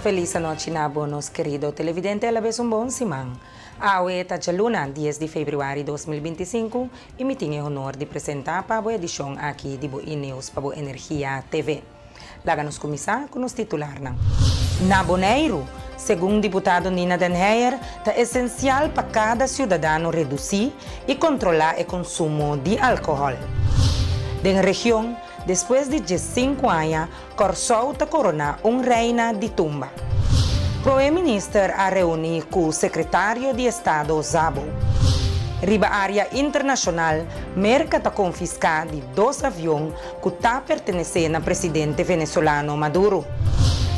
Feliz anochi na bo nos kerido televidente alabes un bon siman. Awe ta djaluna dies di februari 2025 i mi tin e honor di presenta pa bo edishon aki di bo E-News pa bo Energia TV. Laga nos kuminsá ku nos titularnan. Na Boneiru, segun diputado Nina den Heyer, ta esensial pa kada siudadano redusí i kontrolá e konsumo di alkohòl. Den region, despues di diesinku aña, Kòrsou ta koroná un reina di tumba. Prome Minister a reuní ku Sekretario di Estado Szabo. Riba área internashonal, Merka ta konfiská di dos avion ku ta pertenesé na presidente venezolano Maduro.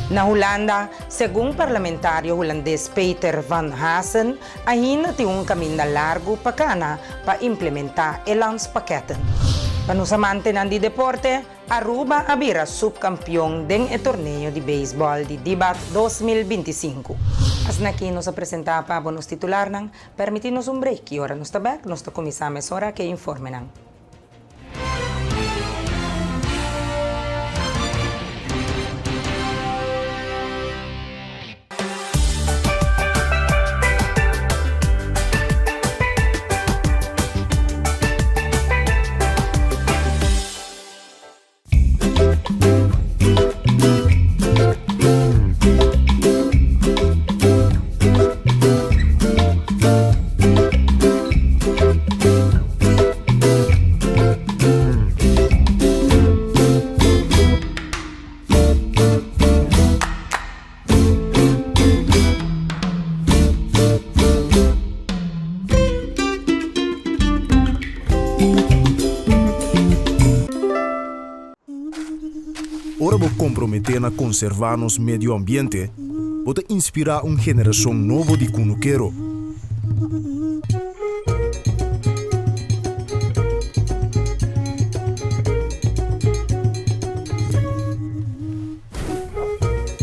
Na Hulanda, segun parlamentario hulandes Peter van Haasen, ainda tin un kaminda largu pa kana pa implementá e landspakketten. Pa nos amantenan di deporte, Aruba a bira subkampion den e torneo di beisbòl di Dibat 2025. Asina aki nos a presentá pa bo nos titularnan. Permití nos un break i ora nos ta bèk nos ta kuminsá mesora ku e informenan. Ora bo komprometé na konservá nos medio ambiente, bo ta inspirá un generashon nobo di kunukero.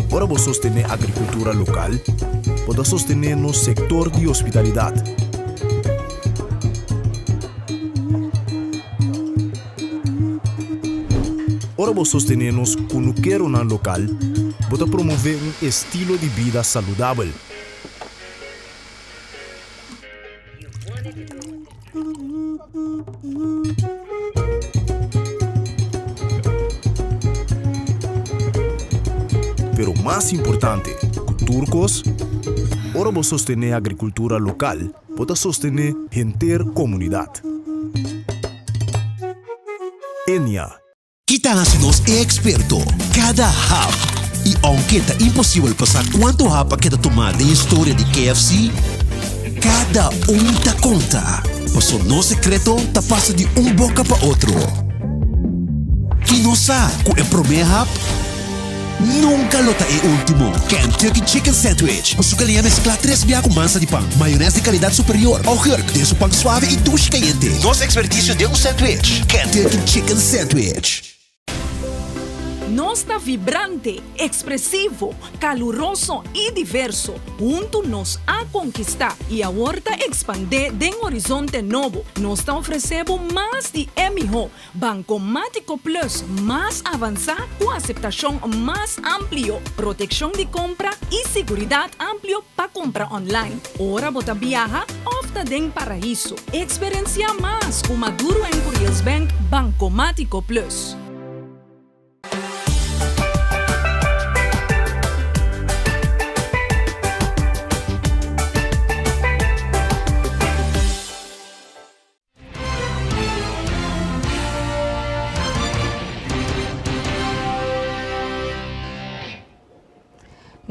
Ora bo sostené agrikultura lokal, bo ta sostené nos sektor di hospitalidat. Ora bo sostené nos kunukeronan lokal, bo ta promové un estilo di bida saludabel. Pero mas importante ku tur kos, ora bo sostené agrikultura lokal, bo ta sostené henter komunidat. Enia. Ki ta hasi nos e eksperto? Kada hap! I ounke ta imposibel pa sa kuantu hap a keda tumá den historia di KFC, kada un ta konta, paso nos sekreto ta pasa di un boka pa otro. I nos sa ku e promé hap nunka lo ta e último. Kentucky Chicken Sandwich, ku su galiña mesklá tres bia ku mansa di pan, mayonès di kalidat superior, augurk den su pan suave i dushi kayente. Nos ekspertisio den un sandwich, Kentucky Chicken Sandwich. Nos ta vibrante, ekspresivo, kaluroso i diverso. Huntu nos a konkistá i awor ta ekspandé den horizonte nobo. Nos ta ofresé bo mas di e mihó. Bankomátiko Plus mas avansá ku aseptashon mas amplio, protekshon di kompra i siguridat amplio pa kompra online, ora bo ta biaha òf ta den paraiso. Eksperensiá mas ku Maduro en Curiels Bank Bankomátiko Plus.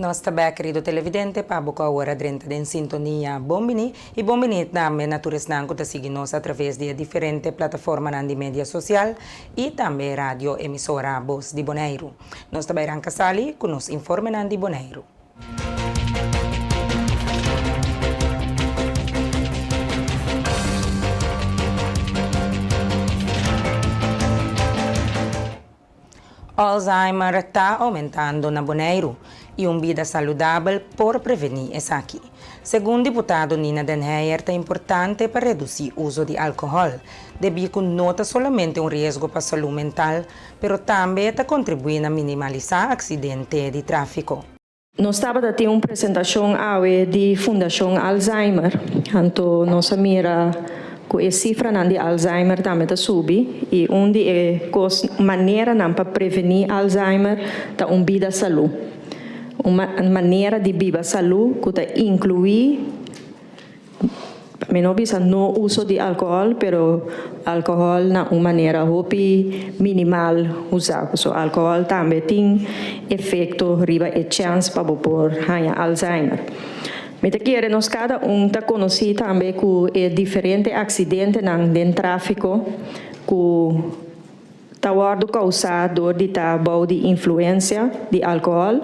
Nos ta bek, kerido televidente, pa bo ku awor a drenta den sintonia. Bon bini i bon bini tambe na tur esnan ku ta sigui nos atraves di e diferente plataformanan di media sosial i tambe radio emisora Bos di Boneiru. Nos ta bai ranka sali ku nos informenan di Boneiru. Alzheimer ta aumentando na Boneiru i un bida saludabel por prevení esaki. Segun diputado Nina den Heyer ta importante pa redusí uso di alkohòl, debí ku no ta solamente un riesgo pa salú mental, pero tambe ta kontribuí na minimalisá aksidente di tráfiko. Nos tabata tin un presentashon awe di Fundashon Alzheimer, anto nos a mira ku e sifranan di Alzheimer tambe ta subi i un di e kos maneranan pa prevení Alzheimer ta un bida salú. Un manera di biba salú ku ta inkluí. Mi no bisa no uso di alcohol, pero alcohol na un manera hopi minimal usa. So alcohol tambe tin efecto riba e chance pa bo por haña Alzheimer. Mi ta kere nos cada un ta conoci tambe cu e diferente accidentenan den trafico cu ta wordo causa door di ta bou di influencia di alcohol.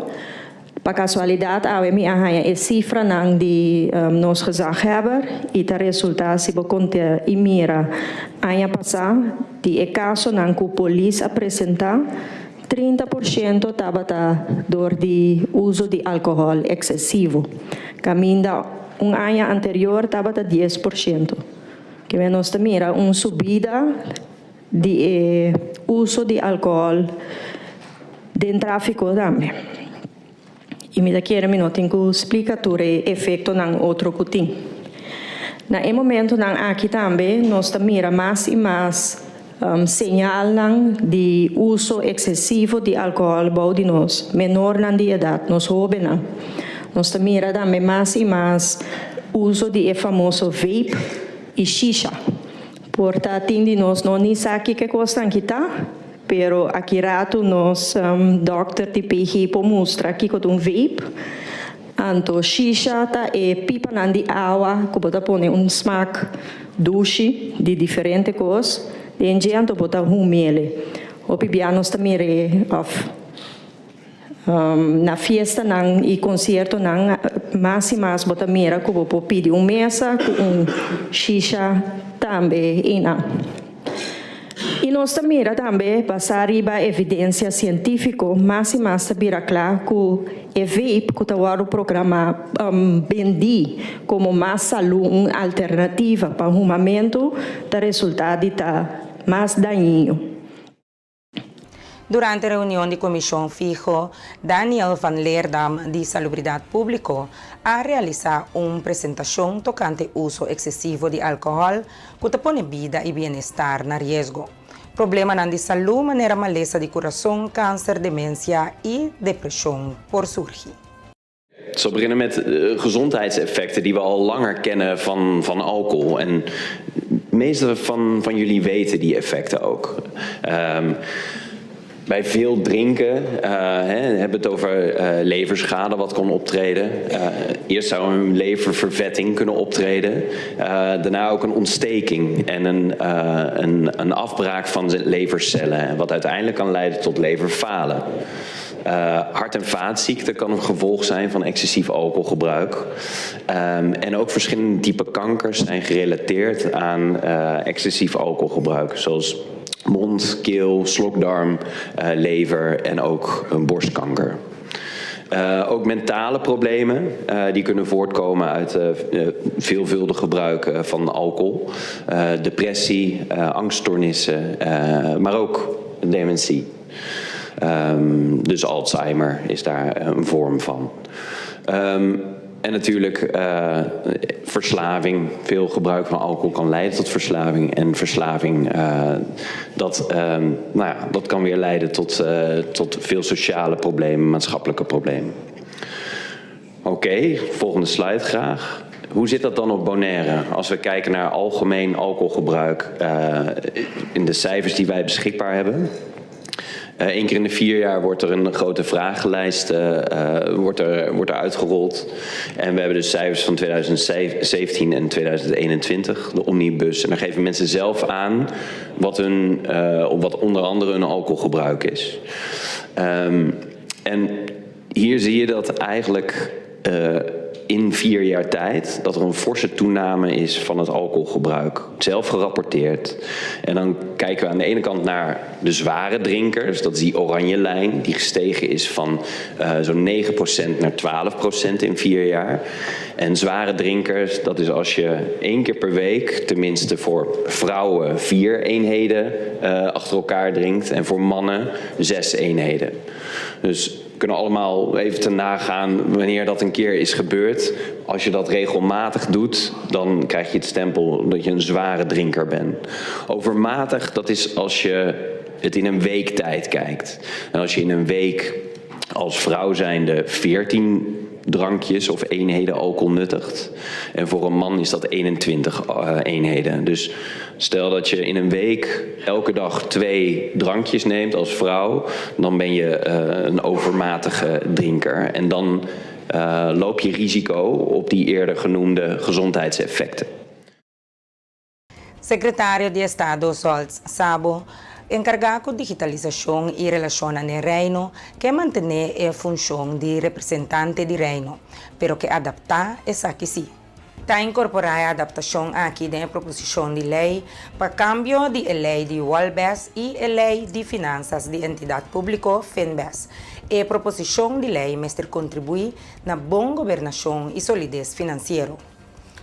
Pa casualidad awe mi a haña e cifranan di nos gezaghebber y ta resulta si bo conta y mira aña pasa di e casonan cu polis a presenta, 30% tabata door di uso di alcohol excesivo, caminda un aña anterior tabata 10%. Ke nos ta mira un subida di e uso di alcohol den trafico tambe. Y mi ta kere mi no tin cu splica tur e efectonan otro cu tin. Na e momentonan aki tambe nos ta mira mas y mas señalnan di uso excesivo di alcohol bou di nos menornan di edad, nos hobennan. Nos ta mira tambe mas y mas uso di e famoso vape y shisha. Por ta tin di nos no ni sa kiko e kosnan ki ta, pero aki ratu nos dòkter di PG por mustra kiko ta un vape. Anto shisha ta e pipanan di awa ku bo ta pone un smak dushi di diferente kos den dje anto bo ta humiele. Hopi bia nos ta mir'é òf. Na fiestanan i konsiertonan mas i mas bo ta mira ku bo por pidi un mesa ku un shisha tambe einan. I nos ta mira tambe basá riba evidensia sientífiko mas i mas ta bira kla ku e vape ku ta wòrdu programá bendí komo mas salú un alternativa pa humamentu ta resultá di ta mas dañino. Durante reunion di Komishon Fiho, Daniel van Leerdam di Salubridat Públiko a realisá un presentashon tokante uso eksesivo di alkohòl ku ta pone bida i bienestar na riesgo. Problemanan di salú manera malesa di kurason, kanser, demensia i depreshon por surgi. Ik zal beginnen met gezondheidseffecten die we al langer kennen van, van alcohol. En de meeste van, van jullie weten die effecten ook. Bij veel drinken hè, hebben we het over leverschade wat kan optreden. Eerst zou een leververvetting kunnen optreden. Daarna ook een ontsteking en een, een, een afbraak van levercellen. Wat uiteindelijk kan leiden tot leverfalen. Hart- en vaatziekten kan een gevolg zijn van excessief alcoholgebruik. En ook verschillende typen kankers zijn gerelateerd aan excessief alcoholgebruik. Zoals mond, keel, slokdarm, lever en ook een borstkanker. Ook mentale problemen die kunnen voortkomen uit veelvuldig gebruik van alcohol. Depressie, angststoornissen, maar ook dementie. Dus Alzheimer is daar een vorm van. En natuurlijk verslaving. Veel gebruik van alcohol kan leiden tot verslaving. En verslaving, dat, nou ja, dat kan weer leiden tot, tot veel sociale problemen, maatschappelijke problemen. Oké, volgende slide graag. Hoe zit dat dan op Bonaire? Als we kijken naar algemeen alcoholgebruik in de cijfers die wij beschikbaar hebben. Eén keer in de 4 jaar wordt er een grote vragenlijst wordt er uitgerold. En we hebben dus cijfers van 2017 en 2021, de omnibus. En daar geven mensen zelf aan wat, hun, wat onder andere hun alcoholgebruik is. En hier zie je dat eigenlijk in 4 jaar tijd dat er een forse toename is van het alcoholgebruik. Zelf gerapporteerd. En dan kijken we aan de ene kant naar de zware drinkers. Dat is die oranje lijn die gestegen is van zo'n 9% naar 12% in 4 jaar. En zware drinkers, dat is als je één keer per week, tenminste voor vrouwen vier eenheden achter elkaar drinkt. En voor mannen zes eenheden. Dus We kunnen allemaal even te nagaan wanneer dat een keer is gebeurd. Als je dat regelmatig doet, dan krijg je het stempel dat je een zware drinker bent. Overmatig, dat is als je het in een week tijd kijkt. En als je in een week als vrouw zijnde 14 drankjes of eenheden alcohol nuttigt. En voor een man is dat 21 eenheden. Dus stel dat je in een week elke dag twee drankjes neemt als vrouw, dan ben je een overmatige drinker. En dan loop je risico op die eerder genoemde gezondheidseffecten. Sekretario di Estado Zsolt Szabó, enkargá ku digitalisashon i relashonnan den Reino, ke mantené e funshon di representante di Reino, pero ke adaptá esaki sí. Ta inkorporá e adaptashon aki den proposishon di lei pa kambio di lei di Wolbes i lei di Finansa di Entidat Públiko FINBES. E proposishon di lei mester kontribuí na bon gobernashon i solides finansiero.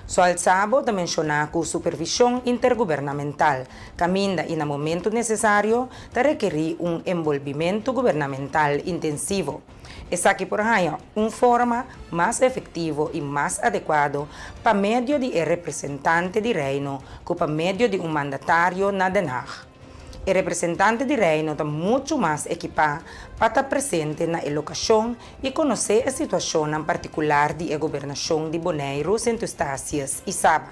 Zsolt Szabó ta menshoná ku supervishon intergubernamental, kaminda i na momento nesesario, ta rekerí un enbolbimentu gubernamental intensivo. Esaki por haña un forma mas efektivo i mas adekuá pa medio di representante di Reino, ku pa medio di un mandatario na Den Haag. E representante di Reino ta muchu mas ekipá pa ta presente na lokashon i konosé e situashon en partikular di gobernashon di Boneiru, Sint Eustatius i Saba.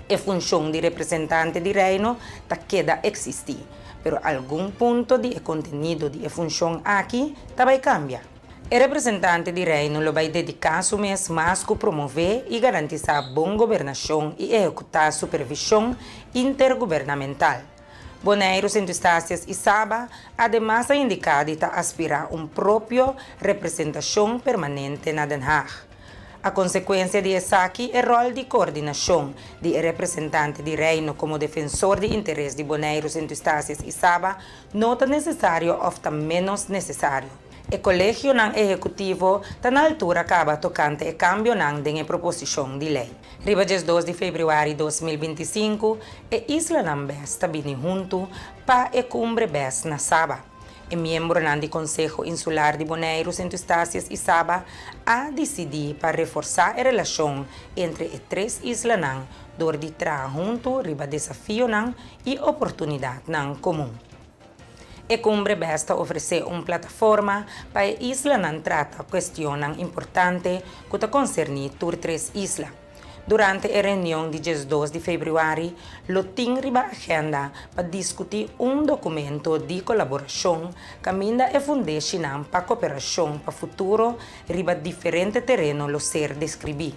E funshon di representante di Reino ta keda eksistí, pero algun punto di kontenido di funshon aki tambe ta kambia. E representante di Reino lo bai dediká su mes mas na promové i garantisá bon gobernashon i ehekutá supervishon intergubernamental. Boneiru, Sint Eustatius i Saba, ademas a indiká di ta aspirá un propio representashon permanente na Den Haag. A konsekuensia di esaki e ròl di koordinashon di representante di Reino komo defensor di interes di Boneiru, Sint Eustatius i Saba no ta nesesario òf ta ménos nesesario. E kolegionan ehekutivo ta na altura kaba tokante e kambionan den proposishon di lei. Riba 2 di febrüari di 2025, e islanan BES ta bini huntu pa e kumbre BES na Saba. E miembronan di Konseho Insular di Boneiru, Sint Eustatius i Saba a disidí pa reforsá e relashon entre e tres islanan dor di traha huntu riba desafionan i oportunidatnan komun. E kumbre BES ta ofresé un plataforma pa e islanan trata kuestionnan importante ku ta konserní tur tres isla. Durante e reunion di 2 di febrüari, lo tin riba agenda pa diskutí un dokumento di kolaborashon kaminda e fundashon pa koperashon pa futuro riba diferente tereno lo ser deskribí.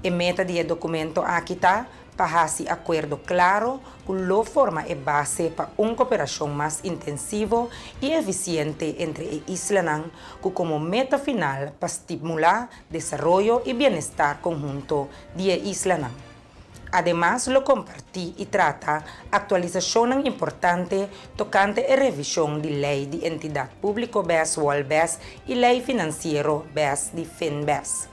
E meta di e dokumento aki ta pa hasi akuerdo kla ku lo forma e base pa un koperashon mas intensivo i efisiente entre e islanan, ku komo meta final pa stimulá desaroyo i bienestar konhunto di e islanan. Ademas, lo kompartí i trata aktualisashon importante tokante e revishon di lei di Entidat Públiko BES, WOLBES i lei finansiero BES di FINBES.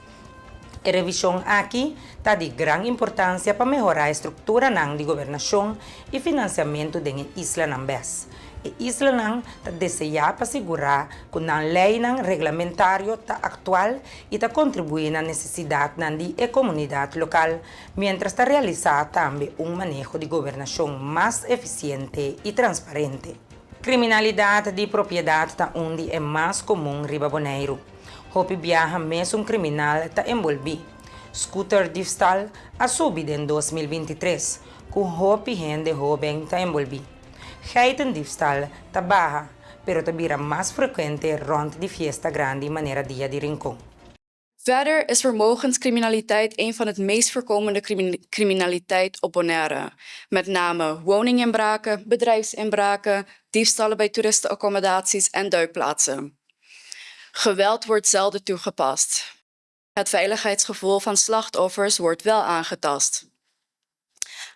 E revishon aki ta di gran importansia pa mehorá e struktura di gobernashon i finansiamentu di islanan BES. E islanan ta deseá pa sigurá ku e lei reglamentario ta aktual i ta kontribuí na nesesidat di komunidat lokal, mientras ta realisá tambe un maneho di gobernashon mas efisiente i transparente. Kriminalidat di propiedat ta un di e mas komun riba Boneiru. Hopi biaha mesun kriminal ta enbolbí. Scooter diefstal a subi den 2023, ku hopi hende hóben ta enbolbí. Geitendiefstal ta baha, pero ta bira mas frekuente rònt di fiesta grandi manera Dia di Rincon. Verder is vermogenscriminaliteit een van het meest voorkomende criminaliteit op Bonaire. Met name woninginbraken, bedrijfsinbraken, diefstallen bij toeristenaccommodaties en duikplaatsen. Geweld wordt zelden toegepast. Het veiligheidsgevoel van slachtoffers wordt wel aangetast.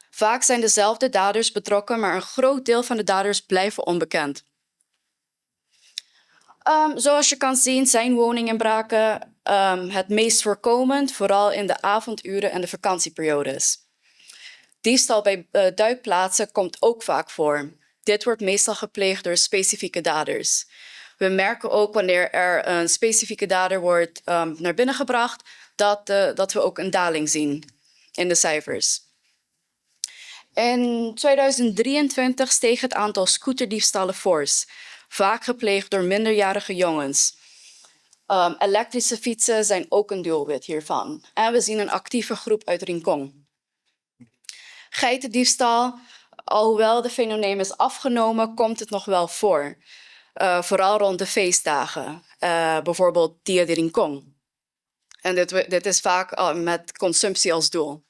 Vaak zijn dezelfde daders betrokken, maar een groot deel van de daders blijven onbekend. Zoals je kan zien zijn woninginbraken het meest voorkomend, vooral in de avonduren en de vakantieperiodes. Diefstal bij duikplaatsen komt ook vaak voor. Dit wordt meestal gepleegd door specifieke daders. We merken ook wanneer er een specifieke dader wordt naar binnen gebracht, dat we ook een daling zien in de cijfers. In 2023 steeg het aantal scooterdiefstallen fors, vaak gepleegd door minderjarige jongens. Elektrische fietsen zijn ook een doelwit hiervan. En we zien een actieve groep uit Rincon. Geitendiefstal, alhoewel de fenomeen is afgenomen, komt het nog wel voor. Vooral rond de feestdagen, bijvoorbeeld Dia di Rincon. En dit is vaak met consumptie als doel.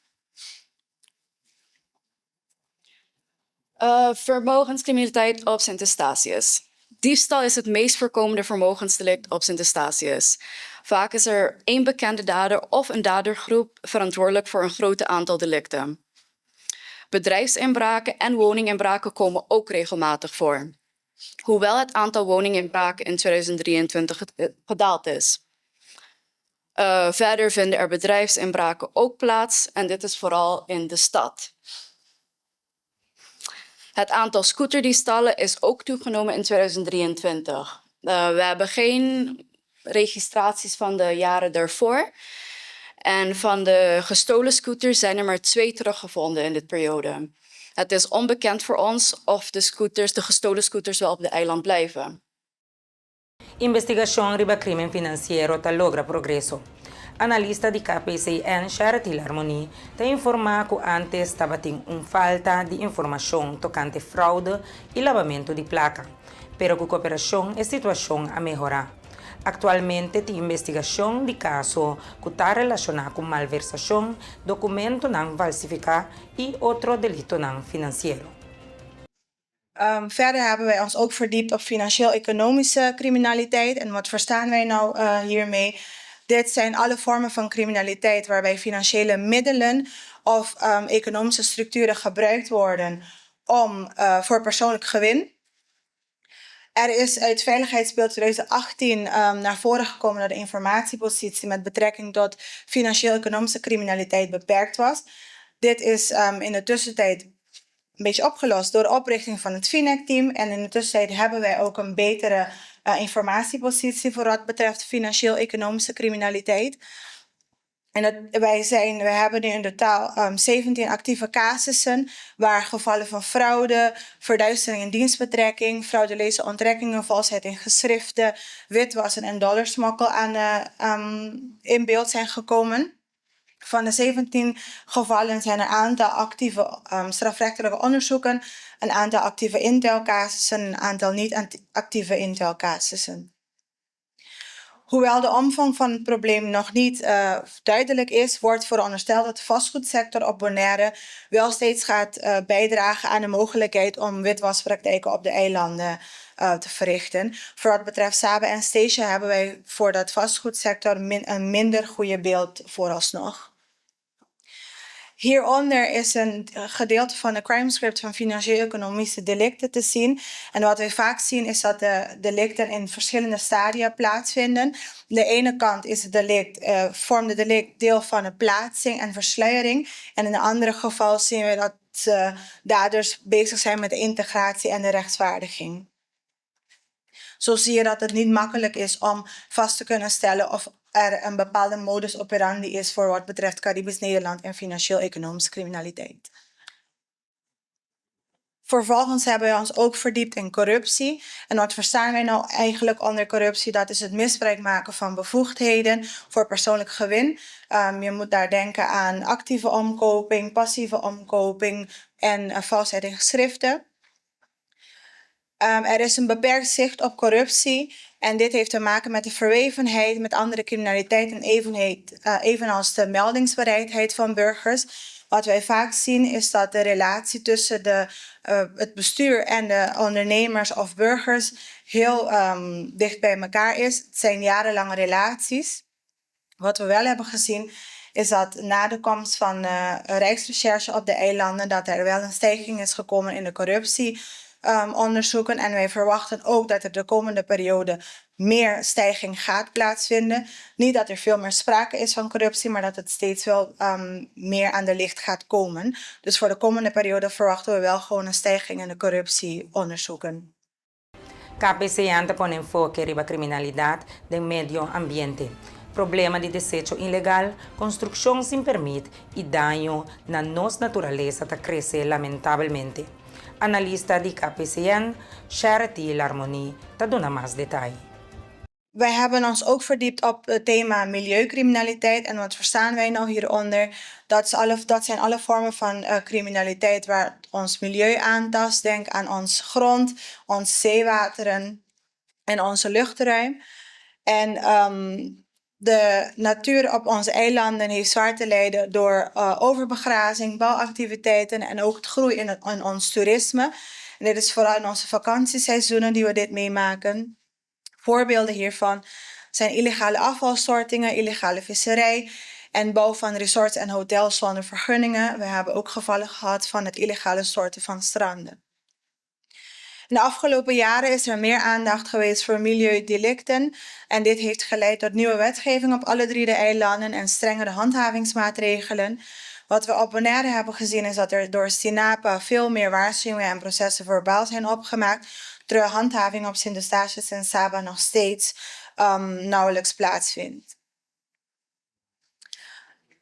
Vermogenscriminaliteit op Sint Eustatius. Diefstal is het meest voorkomende vermogensdelict op Sint Eustatius. Vaak is er één bekende dader of een dadergroep verantwoordelijk voor een groot aantal delicten. Bedrijfsinbraken en woninginbraken komen ook regelmatig voor. Hoewel het aantal woninginbraken in 2023 gedaald is. Verder vinden er bedrijfsinbraken ook plaats en dit is vooral in de stad. Het aantal scooterdiefstallen is ook toegenomen in 2023. We hebben geen registraties van de jaren daarvoor. En van de gestolen scooters zijn er maar 2 teruggevonden in dit periode. Het is onbekend voor ons of de gestolen scooters wel op de eiland blijven. Investigashon riba krimen finansiero ta logra progreso. Analista di KPCN, Charity Larmonie, ta informá ku antes tabatin un falta di informashon tokante froude i labamentu di plaka. Pero ku koperashon e situashon a mehorá. Aktualmente tin investigashon di kaso ku ta relashoná ku malversashon, dokumentonan falsifiká i otro delitonan finansiero. Verder hebben wij ons ook verdiept op financieel-economische criminaliteit. En wat verstaan wij nou hiermee? Dit zijn alle vormen van criminaliteit waarbij financiële middelen of economische structuren gebruikt worden voor persoonlijk gewin. Er is uit Veiligheidsbeeld 2018 naar voren gekomen dat de informatiepositie met betrekking tot financieel-economische criminaliteit beperkt was. Dit is in de tussentijd een beetje opgelost door de oprichting van het FINEC-team. En in de tussentijd hebben wij ook een betere informatiepositie voor wat betreft financieel-economische criminaliteit. En wij hebben nu in totaal 17 actieve casussen waar gevallen van fraude, verduistering in dienstbetrekking, frauduleuze onttrekkingen, valsheid in geschriften, witwassen en dollarsmokkel in beeld zijn gekomen. Van de 17 gevallen zijn er een aantal actieve strafrechtelijke onderzoeken, een aantal actieve intelcasussen en een aantal niet-actieve intelcasussen. Hoewel de omvang van het probleem nog niet duidelijk is, wordt verondersteld dat de vastgoedsector op Bonaire wel steeds gaat bijdragen aan de mogelijkheid om witwaspraktijken op de eilanden te verrichten. Voor wat betreft Saba en Statia hebben wij voor dat vastgoedsector een minder goede beeld vooralsnog. Hieronder is een gedeelte van de crime script van financieel-economische delicten te zien. En wat wij vaak zien is dat de delicten in verschillende stadia plaatsvinden. Aan de ene kant is het delict, vormt het delict deel van de plaatsing en versluiering. En in het andere geval zien we dat daders bezig zijn met de integratie en de rechtvaardiging. Zo zie je dat het niet makkelijk is om vast te kunnen stellen of er een bepaalde modus operandi is voor wat betreft Caribisch Nederland en financieel-economische criminaliteit. Vervolgens hebben we ons ook verdiept in corruptie. En wat verstaan wij nou eigenlijk onder corruptie? Dat is het misbruik maken van bevoegdheden voor persoonlijk gewin. Je moet daar denken aan actieve omkoping, passieve omkoping en valsheid in geschriften. Er is een beperkt zicht op corruptie en dit heeft te maken met de verwevenheid met andere criminaliteit en evenals de meldingsbereidheid van burgers. Wat wij vaak zien is dat de relatie tussen het bestuur en de ondernemers of burgers heel dicht bij elkaar is. Het zijn jarenlange relaties. Wat we wel hebben gezien is dat na de komst van Rijksrecherche op de eilanden dat er wel een stijging is gekomen in de corruptie onderzoeken. En wij verwachten ook dat er de komende periode meer stijging gaat plaatsvinden. Niet dat er veel meer sprake is van corruptie, maar dat het steeds wel meer aan de licht gaat komen. Dus voor de komende periode verwachten we wel gewoon een stijging in de corruptieonderzoeken. KPCN ta pone enfoke riba kriminalidat den medio ambiente, problema di desecho ilegal, konstrukshon sin permit i daño na nos naturalesa ta krese lamentabelmente. Analista di KPCN, Charity Larmonie, ta duna mas detaye. Wij hebben ons ook verdiept op het thema milieucriminaliteit. En wat verstaan wij nou hieronder? Dat, is alle, dat zijn alle vormen van criminaliteit waar ons milieu aantast. Denk aan ons grond, ons zeewateren en onze luchtruim. En de natuur op onze eilanden heeft zwaar te lijden door overbegrazing, bouwactiviteiten en ook het groei in ons toerisme. En dit is vooral in onze vakantieseizoenen die we dit meemaken. Voorbeelden hiervan zijn illegale afvalstortingen, illegale visserij en bouw van resorts en hotels zonder vergunningen. We hebben ook gevallen gehad van het illegale storten van stranden. In de afgelopen jaren is er meer aandacht geweest voor milieudelicten en dit heeft geleid tot nieuwe wetgeving op alle drie de eilanden en strengere handhavingsmaatregelen. Wat we op Bonaire hebben gezien is dat er door Stinapa veel meer waarschuwingen en processen verbaal zijn opgemaakt, terwijl handhaving op Sint Eustatius en Saba nog steeds nauwelijks plaatsvindt.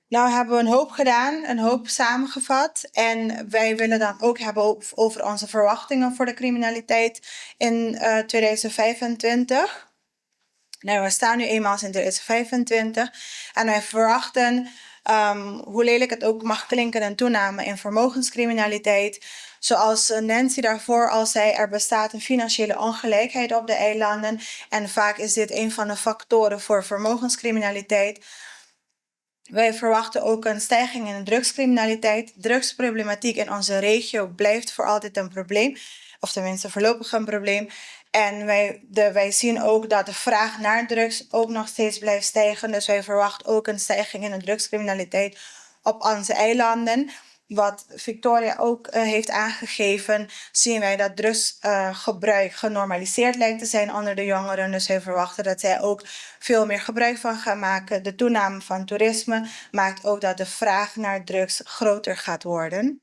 Nou hebben we een hoop gedaan, een hoop samengevat. En wij willen dan ook hebben over onze verwachtingen voor de criminaliteit in 2025. Nou, we staan nu eenmaal in 2025 en wij verwachten, hoe lelijk het ook mag klinken, een toename in vermogenscriminaliteit. Zoals Nancy daarvoor al zei, er bestaat een financiële ongelijkheid op de eilanden. En vaak is dit een van de factoren voor vermogenscriminaliteit. Wij verwachten ook een stijging in de drugscriminaliteit. Drugsproblematiek in onze regio blijft voor altijd een probleem. Of tenminste voorlopig een probleem. En wij zien ook dat de vraag naar drugs ook nog steeds blijft stijgen. Dus wij verwachten ook een stijging in de drugscriminaliteit op onze eilanden. Wat Victoria ook heeft aangegeven, zien wij dat drugsgebruik genormaliseerd lijkt te zijn onder de jongeren. Dus wij verwachten dat zij ook veel meer gebruik van gaan maken. De toename van toerisme maakt ook dat de vraag naar drugs groter gaat worden.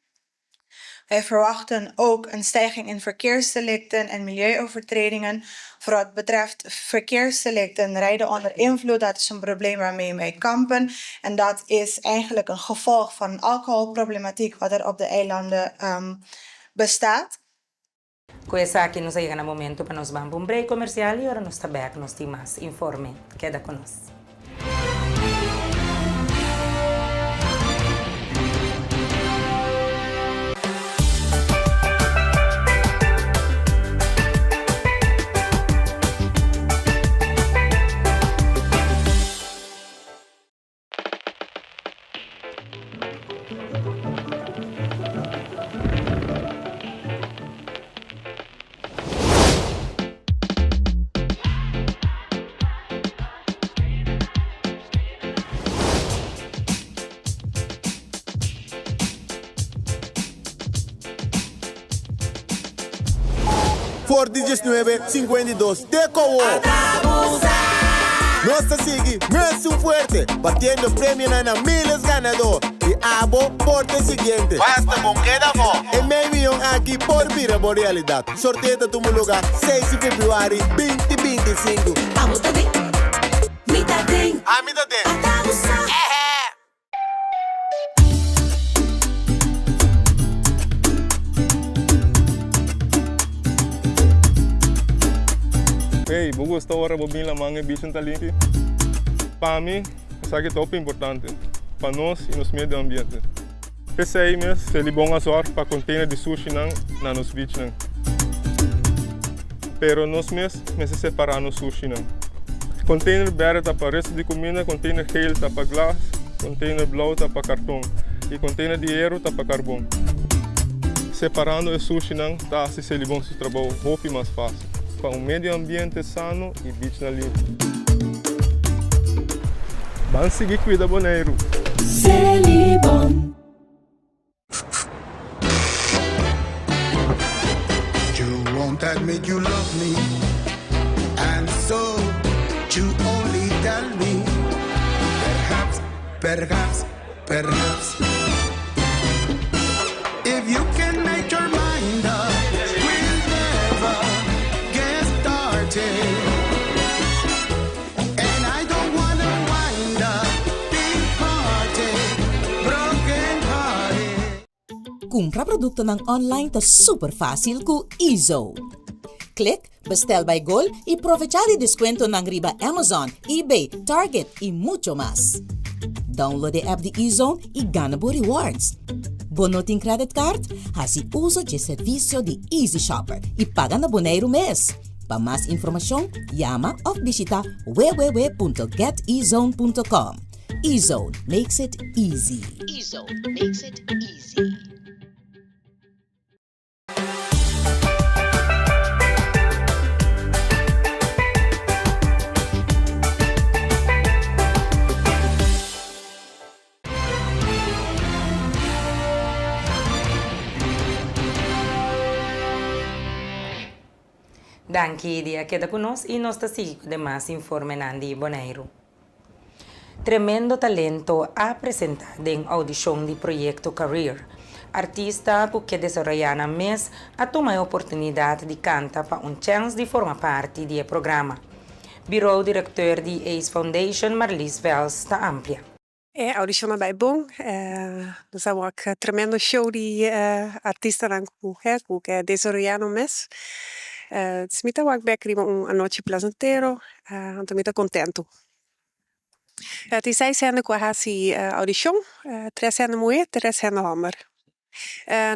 Wij verwachten ook een stijging in verkeersdelicten en milieuovertredingen. Voor wat betreft verkeersdelicten, rijden onder invloed, dat is een probleem waarmee wij kampen. En dat is eigenlijk een gevolg van alcoholproblematiek wat er op de eilanden bestaat. Ku esaki nos a yega na momento pa nos ban pa un break komersial i ora nos ta bek nos tin mas informe. Keda ku nos. For di diesnuebe 52 te kowo! Nos ta sigui mesun fuerte, batiendo premionan na miles ganadó. I abo por ta e siguiente. Basta bon keda afó! E mei miyon aki por bira bo realidat. Sorteo ta tuma luga seis di februari 2025. Abo ta den, mi ta den. Ami ta den. Ata bo sa. Ehe! Hey, bo gusta ora bo bin laman e bichin ta limpi? Pa mi, esaki ta hopi importante pa nos y nos medio ambiente. P'esei mes, Selibon a zorg pa container di sushinan na nos beachnan. Pero nos mes mester separa nos sushinan. Container berde ta pa resto di cuminda, container geel ta pa glas, container blauw ta pa carton y container di hero ta pa carbon. Separando e sushinan ta haci Selibon su trabou hopi mas facil pa un medio ambiente sano y beachnan limpi. Ban sigui cuida Boneiru! Selibon. You won't admit you love me And so you only tell me Perhaps, perhaps, perhaps If you can make your mind up We'll never get stuck. Kumpra produktonan online ta super fásil ku Ezo. Klik Bestel by Gol i provechá di deskuentonan riba Amazon, eBay, Target i mucho mas. Download e app di Ezone i gana bo rewards. Bo no tin credit card? Hasi uso dje servisio di Easy Shopper i paga na Boneiru mes. Pa mas informashon, yama òf bishitá www.getezone.com. Ezone makes it easy. Ezone makes it easy. Danki di a keda ku nos i nos ta sigui ku demas informenan di Boneiru. Tremendo talento a presenta den audishon di Proyekto Career. Artista ku ke desaroyá nan mes a tuma e oportunidat di kanta pa un chèns di forma parti di e programa. Birou direkteur di ace Foundation Marlies Vels ta amplia. E audishon a bai bon. Nos a wak tremendo show di artistanan ku ku ke desaroyá nan mes. Mi ta wak bek riba un anochi plasentero, anto mi ta kontentu. Tin seis hende ku a hasi audishon, tres hende muhé, tres hende hòmber.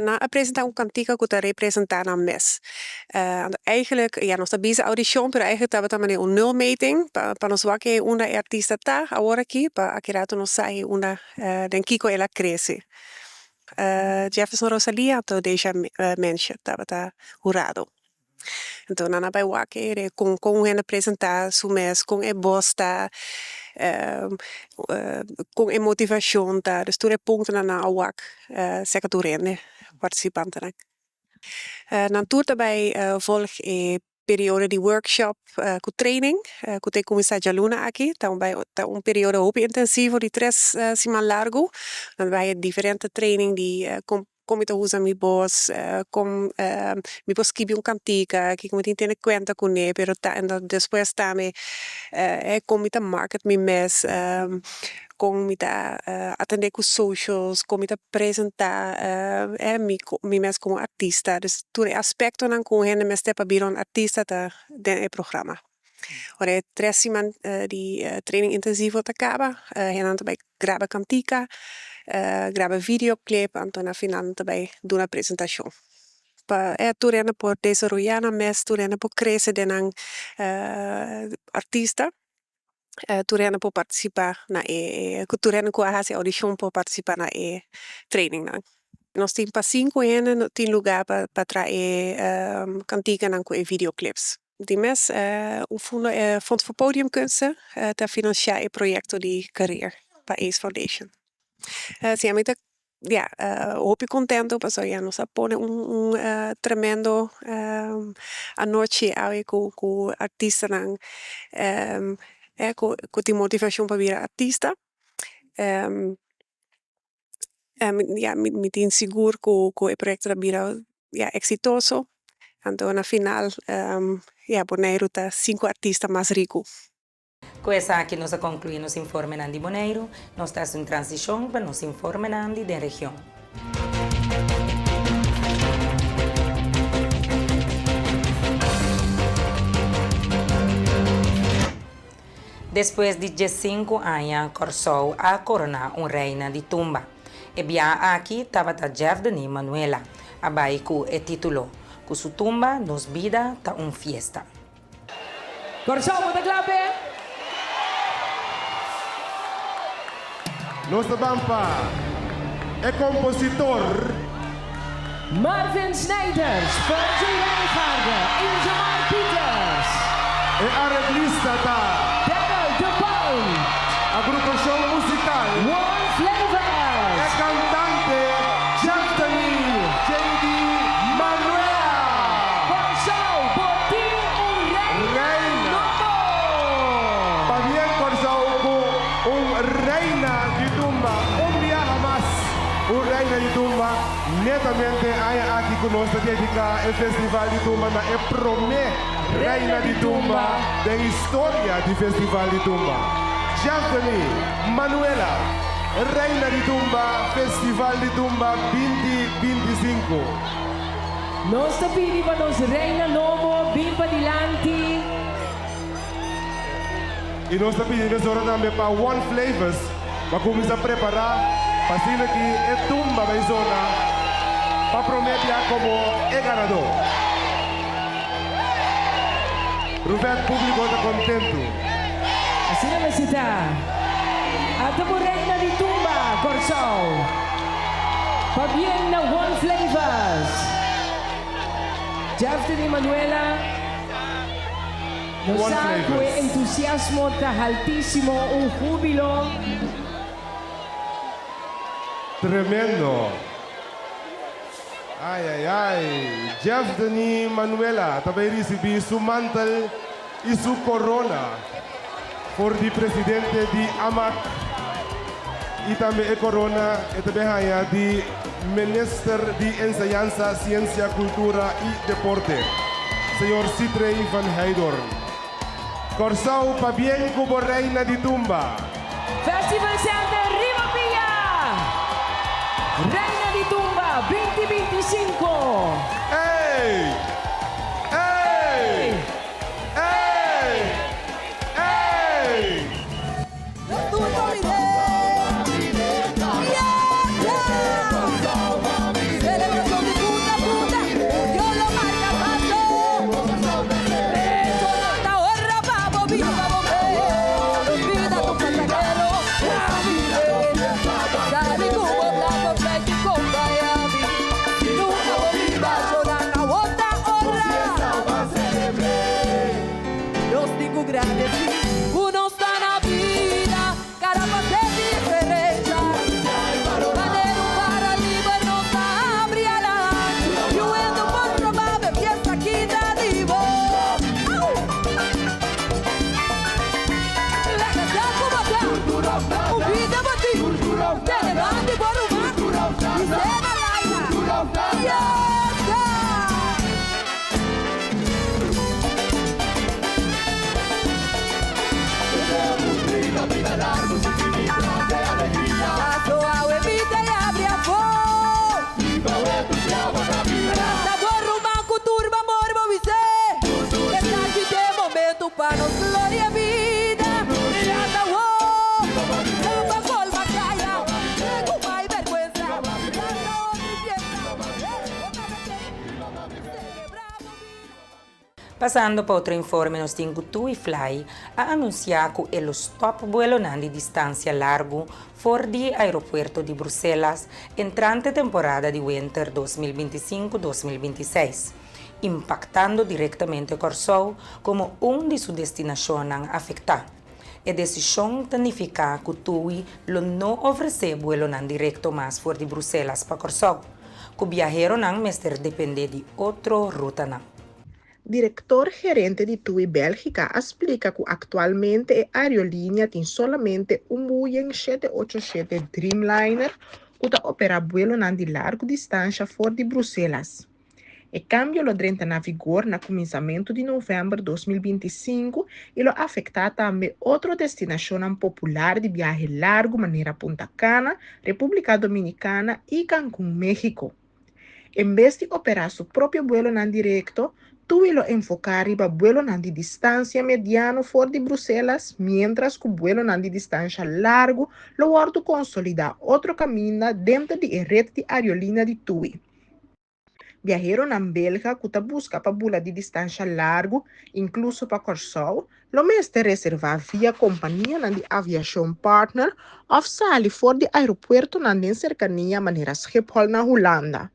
Nan a presentá un kantika ku ta representá nan mes. Anto eigentlik, ya nos ta bisa audishon, pero eigentlik tabata manera un nulmeting pa pa nos wak e unda e artista ta awor aki, pa aki rato nos sa e unda den kiko el a krese. Jefferson Rosalia anto Deja Mensje tabata hurado. Anto nan a bai wak e kon kon un hende presentá su mes, kon e bos ta, kon e motivashon ta. Dus tur e puntonan nan a wak serka tur hende, partisipantenan. Nan tur ta bai volg e periodo di workshop ku training ku ta kuminsá djaluna aki. Ta un bai ta un periodo hopi intensivo di tres siman largu. Nan ta bai haya diferente training di kon Kon mi ta usa mi bos, kon mi por skibi un kantika, kiko mi tin tene kuenta kuné, pero ta despues tambe kon mi ta market mi mes, kon mi ta atendé ku socials, kon mi ta presentá mi mes komo artista. Dus tur e aspektonan ku un hende mester pa bira un artista ta den e programa. Ora e tres siman di training intensivo ta kaba, hendenan ta bai graba kantika, graba videoclip, anto na final nan ta bai duna presentashon. Pa e tur hende por desaroyá nan mes, tur hende por krese den nan artista, tur hende por partisipá na e, tur hende ku a hasi audishon por partisipá na e trainingnan. Nos tin pa sinku hende no tin lugá pa traha e kantikanan ku e videoclips. Di mes un fundo e Fonds voor Podiumkunsten ta finansiá e proyekto di Career pa ace Foundation. Si ami ta ya hopi kontento pasobra ya nos a pone un un tremendo anochi awe ku ku artistanan ku tin motivashon pa bira artista. Ya mi tin sigur ku ku e proyekto ta bira ya eksitoso. Anto na final ya Boneiru ta sinku artista mas riku. Ku esaki nos a konkluí nos informenan di Boneiru. Nos ta hasi un transishon pa nos informenan di den region. Despues di diesinku aña Kòrsou a koroná un reina di tumba. E biaha aki tabata Jeff Denis Manuela a bai ku e título. Ku su tumba Nos bida ta un fiesta. Kòrsou bo ta kla p'e? Nos ta ban pa e kompositor. Marvin Snijders, Virgil Wijngaarde, Ingemar Pieters. E areglista ta. Daryl de Paul. Agrupashon musikal. One Flavors. E kantante Jephthany JD Manuela. Kòrsou, bo tin un reina nobo! Pabien Kòrsou ku un reina di tumba un biaha mas. Un reina di tumba. Netamente aña aki ku nos ta dediká e Festival di Tumba na e promé Reina di Tumba den historia di Festival di Tumba, Jeffany Manuela. Reina di Tumba Festival di Tumba 2025. Nos ta pidi pa nos reina nobo bin padilanti. I nos ta pidi mesora tambe pa One Flavors pa kuminsá prepará pa asina ki e tumba bai zona pa promé bia komo e ganadó. Ruvèt públiko ta kontentu. Asina mester ta. Ata bo reina di tumba, Kòrsou! Pabien na One Flavors! Jefton i Manuela. Nos sa ku e entusiasmo ta haltísimo, un húbilo. Tremendo. Ai ai ai. Jeff Denis Manuela ta bay ricibi su mantel y su corona for di presidente di AMAC y tambe e corona e ta bay haya di Minister di Enseñansa, Ciencia, Cultura y Deporte, señor Sithree van Heydoorn. Kòrsou pabien ku bo Reina di Tumba! Festival Center riba pia! Reina di Tumba 2025! Ey! Ey! Ey! Ey! Pasando pa otro informe nos tin ku TUI Fly a anunsiá ku e lo stòp buelonan di distansia largu for di aeropuerto di Bruselas entrante temporada di wenter 2025, 2026, impaktando direktamente Kòrsou komo un di su destinashonnan afektá. E desishon ta nifiká ku TUI lo no ofresé buelonan direkto mas for di Bruselas pa Kòrsou, ku biaheronan mester dependé di otro rutanan. Direktor gerente di TUI Bélgika a splika ku aktualmente e aerolínea tin solamente un Boeing 787 Dreamliner ku ta operá buelonan di largu distansha for di Bruselas. E kambio lo drenta na vigor na kuminsamentu di novèmber 2025 i lo afektá tambe otro destinashonnan popular di biahe largu manera Punta Cana, Repúblika Dominikana i Cancún, México. En bes di operá su propio buelonan direkto, TUI lo enfoká riba buelonan di distansia mediano for di Bruselas, miéntras ku buelonan di distansha largu lo wòrdu konsolidá otro kaminda denter di e ret di aerolínea di TUI. Biaheronan belga ku ta buska pa bula di distansha largu, inkluso pa Kòrsou, lo mester reservá via kompanianan di aviashon partner òf sali for di aeropuertonan den serkania manera Schiphol na Hulanda.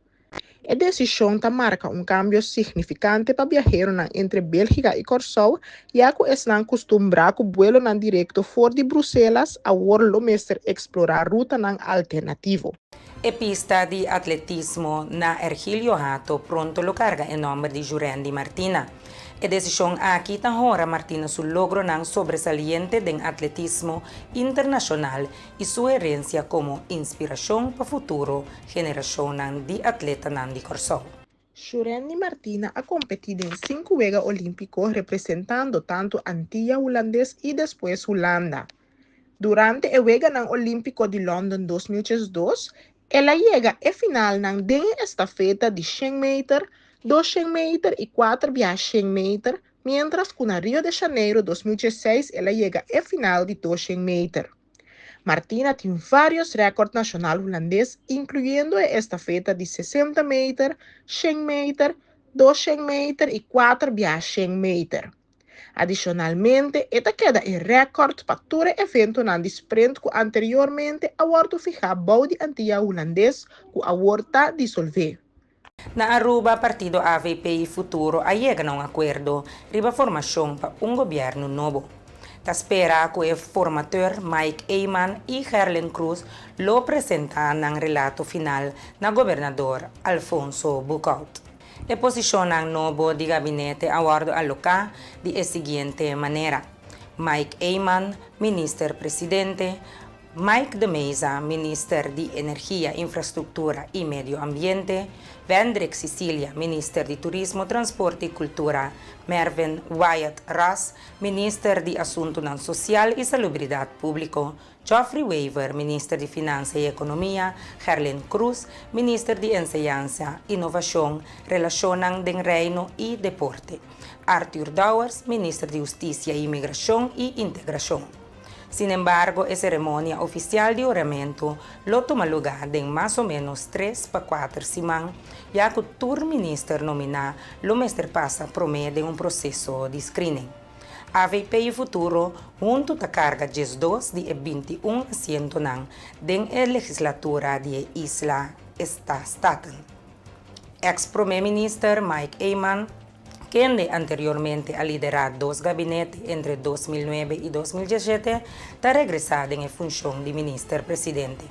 E desishon ta marka un kambio signifikante pa biaheronan entre Bélgika i Kòrsou, ya ku esnan kustumbrá ku buelonan direkto for di Bruselas awor lo mester eksplorá rutanan alternativo. E pista di atletismo na Ergilio Hato pronto lo karga e nòmber di Jurendi Martina. E desishon aki ta honra Martina su logronan sobresaliente den atletismo internashonal i su herensia komo inspirashon pa futuro generashonnan di atletanan di Kòrsou. Jurendi Martina a kompetí den sinku Wega Olímpiko representando tantu Antia Hulandes i despues Hulanda. Durante e Weganan Olímpiko di London 2012, el a yega e finalnan den e estafeta di 100 meter, 200 meter i 4 biaha 100 meter, miéntras ku na Rio de Janeiro 2016 el a yega e final di 200 meter. Martina tin vários rèkòrt nashonal hulandes, inkluyendo e estafeta di 60 meter, 100 meter, 200 meter i 4 biaha 100 meter. Adishonalmente, e ta keda e rèkòrt pa tur e eventonan di sprint ku anteriormente a wòrdu fihá bou di Antia Hulandes ku awor ta disolvé. Na Aruba, partido avp i Futuro a yega na un akuerdo riba formashon pa un gobièrnu nobo. Ta spera ku e formateur Mike Eman i Gerlin Croes lo presentá nan relato final na gobernador Alfonso Boekhoudt. E posishonnan nobo di gabinete a wòrdu aloká di e siguiente manera, Mike Eman, Minister Presidente, Mike de Meza, Minister di Energia, Infrastruktura i Medio Ambiente, Wendrick Cicilia, Minister di Turismo, Transporte i Kultura, Mervin Wyatt Ras, Minister di Asuntunan Sosial i Salubridat Públiko, Geoffrey Wever, Minister di Finansa i Ekonomia, Gerlin Croes, Minister di Enseñansa, Inovashon, Relashonnan den Reino i Deporte, Arthur Dowers, Minister di Hustisia, Imigrashon i Integrashon. Sinembargo, e seremonia ofisial di huramentu lo tuma lugá den mas o ménos tres pa kuater siman, ya ku tur minister nominá lo mester pasa promé den un proseso di screening. Avp i Futuro huntu ta karga 12 di e 21 asientonan den e legislatura di e isla esta Staten. Eks promé minister Mike Eman, kende anteriormente a liderá dos gabinete entre 2009 i 2017, ta regresá den e funshon di minister presidente.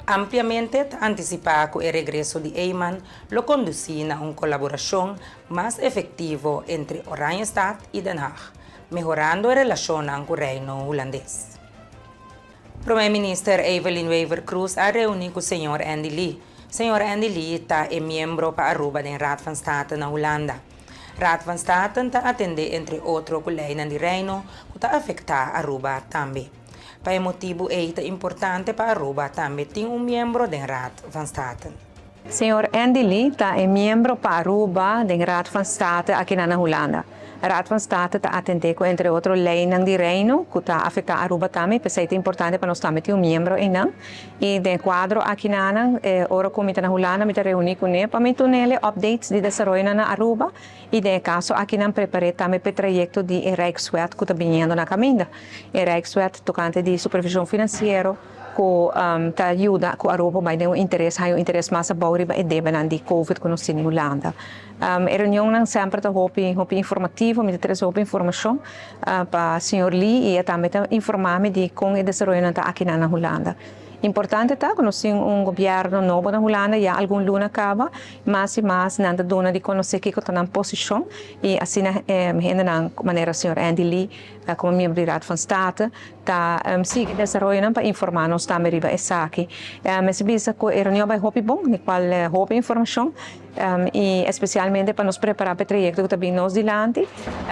Ampliamente ta antisipá ku e regreso di Eman lo kondusí na un kolaborashon mas efektivo entre Oranjestad i Den Haag, mehorando e relashonnan ku Reino Hulandes. Prome Minister Evelyn Wever-Croes a reuni ku señor Andy Lee. Señor Andy Lee ta e miembro pa Aruba den Raad van State na Hulanda. Raad van State ta atende entre otro ku leinan di Reino ku ta afektá Aruba tambe. Pa e motibu ei ta importante pa Aruba tambe tin un miembro den Raad van State. Señor Andy Lee ta e miembro pa Aruba den Raad van State akinan na Hulanda. Raad van State ta atendé ku entre otro leinan di Reino ku ta afektá Aruba tambe, p'esei ta importante pa nos tambe tin un miembro einan. I den e kuadro akinanan, ora ku mi ta na Hulanda mi ta reuní kuné pa mi tun'el e updates di desaroyonan na Aruba i den e kaso akinan prepar'é tambe p'e trayekto di e Rijkswet ku ta biniendo na kaminda. E Rijkswet tokante di supervishon finansiero. Ku ta yuda ku Aruba por bai den un interes, haña un interes mas abou riba e debenan di covid ku nos tin den Hulanda. E reunionnan semper ta hopi hopi informativo, mi ta trese hopi informashon pa señor Lee i e tambe ta informá mi di kon e desaroyonan ta akinan na Hulanda. Importante ta ku nos tin un gobièrnu nobo na Hulanda ya algun luna kaba, mas i mas nan ta duna di konosé kiko ta nan posishon i asina hendenan manera señor Andy Lee komo miembro di Raad van State Ta sigui desaroyonan pa informá nos tambe riba esaki. Mester bisa ku e reunion bai hopi bon, di kual hopi informashon i espesialmente pa nos prepará pa e trayekto ku ta bin nos dilanti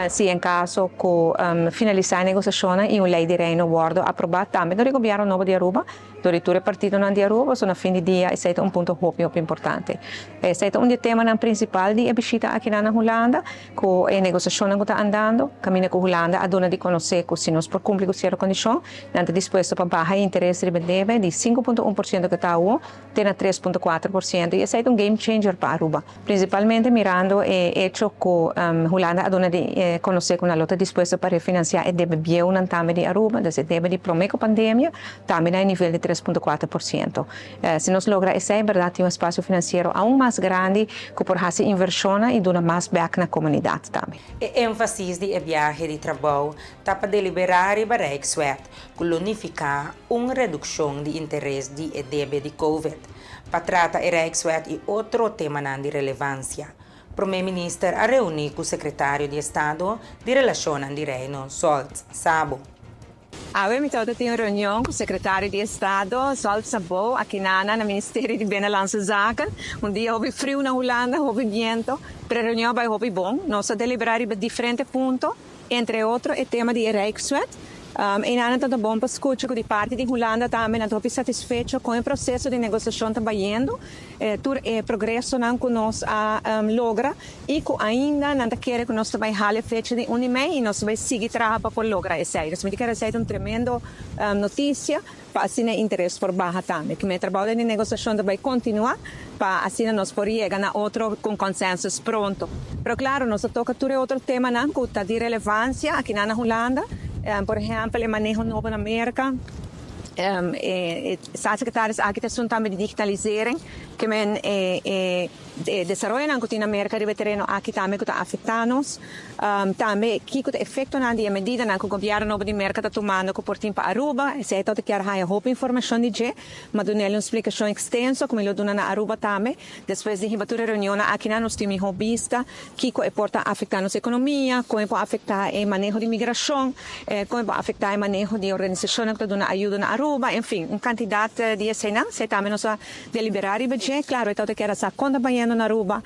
si en kaso ku finalisá e negosiashonnan i un lei di Reino wòrdu aprobá tambe dor di gobièrnu nobo di Aruba. Dor di tur e partidonan di Aruba, pasobra na fin di dia esei ta un punto hopi hopi importante. Esei ta un di e temanan principal di e bishita akinan na Hulanda, cu e negociacionnan cu ta andando, caminda cu Hulanda a duna di conoce cu si nos por cumpli cu cierto condicion, nan ta dispuesto pa baha e interes riba e debe di 5.1% cu ta awo te na 3.4% y esei ta un game changer pa Aruba. Principalmente mirando e hecho cu Hulanda a duna di conoce cu nan lo ta dispuesto pa refinancia e debe bieunan tambe di Aruba, dus e debe di prome cu pandemia, tambe na e nivel di 3.4%. Si nos logra esey, berdad tin un espacio financiero aun mas grandi cu por haci inversionnan y duna mas bek na comunidad tambe. E énfasis di e biahe di trabou ta pa deliberá riba Rijkswet ku lo nifiká un redukshon di interes di e debe di Covid. Pa trata e Rijkswet i otro temanan di relevansia, Prome Minister a reuní ku Sekretario di Estado di Relashonnan di Reino, Zsolt Szabo. Awe mi tabata tin un reunion ku Sekretario di Estado, Zsolt Szabo, akinana na Ministerio di Binnenlandse Zaken. Un dia hopi friu na Hulanda, hopi biento, pero e reunion a bai hopi bon. Nos a deliberá riba diferente punto. Entre otro e tema di e Rijkswet. Einan ta bon pa skucha ku di parti di Hulanda tambe nan ta hopi satisfecho kon e proseso di negosiashon ta bayendo, tur e progresonan ku nos a logra i ku ainda nan ta kere ku nos ta bai hala e fecha di un di mei i nos ta bai sigui traha pa por logra esei. Dus mi ta kere esei ta un tremendo notisia pa asina e interes por baha tambe. Ku mi e trabou den di negosiashon ta bai kontinuá pa asina nos por yega na otro ku un konsensus pronto. Pero klaro nos ta toka tur e otro temanan ku ta di relevansia akinan na Hulanda, por ehèmpel e maneho nobo na Merka, e staatssecretaris aki ta esun tambe di digitalisering, ke men e E desaroyonan ku tin na Merka riba e tereno aki tambe ku ta afektá nos. Tambe kiko ta efektonan di e medidanan ku gobièrnu nobo di Merka ta tumando ku por tin pa Aruba. Esei ta kier haña hopi informashon di dje. M'a dun'el un splikashon ekstenso ku mi lo duna na Aruba tambe. Despues di hiba tur e reunionnan akinan nos tin mihó bista kiko e por ta afektá nos ekonomia, kon e por afektá e maneho di migrashon, kon e por afektá e maneho di organisashonnan ku ta duna ayudo na Aruba, enfin un kantidat di eseinan. Esei tambe nos a Deliberá riba dje, klaro e tabata kier a sa kon ta bayendo na Aruba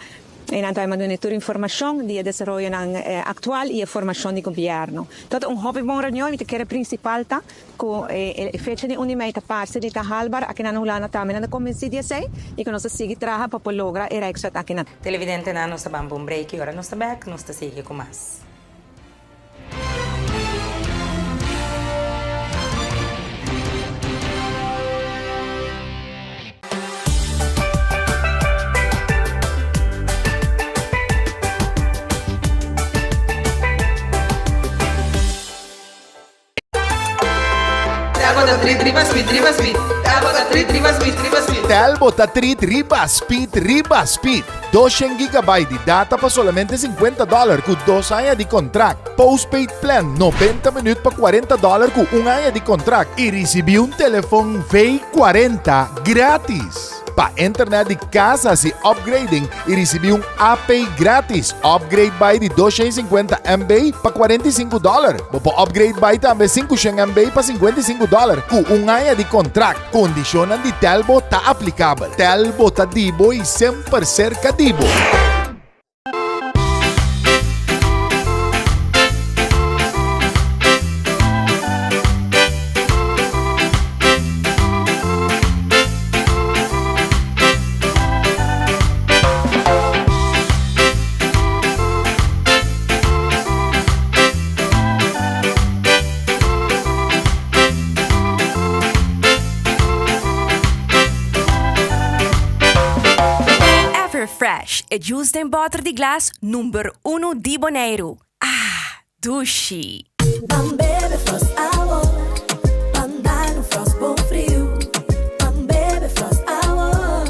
i nan tabata duna tur informashon di e desaroyonan aktual i e formashon di gobièrnu. Tabata un hopi bon reunion i mi ta kere prinsipal ta ku e fecha di un di mei ta parse di ta haalbaar. Akinan na Hulanda tambe nan ta konbensí di esei i ku nos ta sigui traha pa por logra e Rijkswet akinan. Televidentenan nos ta ban pa un break i ora nos ta bèk nos ta sigui ku mas. Telbo ta treat riba speed riba speed. 200 gigabyte di data pa solamente 50 dollar ku dos aña di kontrakt. Postpaid plan 90 minuut pa 40 dollar ku un aña di kontrakt i risibí un telefon V40 gratis. Pa internet di kas hasi upgrading i risibí un AP gratis. Upgrade bai di 250 MB pa 45 dollar. Bo por upgrade bai tambe 500 MB pa 55 dollar ku un aña di kontrakt. Kondishonnan di Telbo ta aplikabel. Telbo ta di bo i semper serka di bo. Everfresh, e juice den bòter di glas number uno di Boneiru. Ah, dushi! Ban bebe Frost awor, ban dal un Frost bon friu. Ban bebe Frost awor,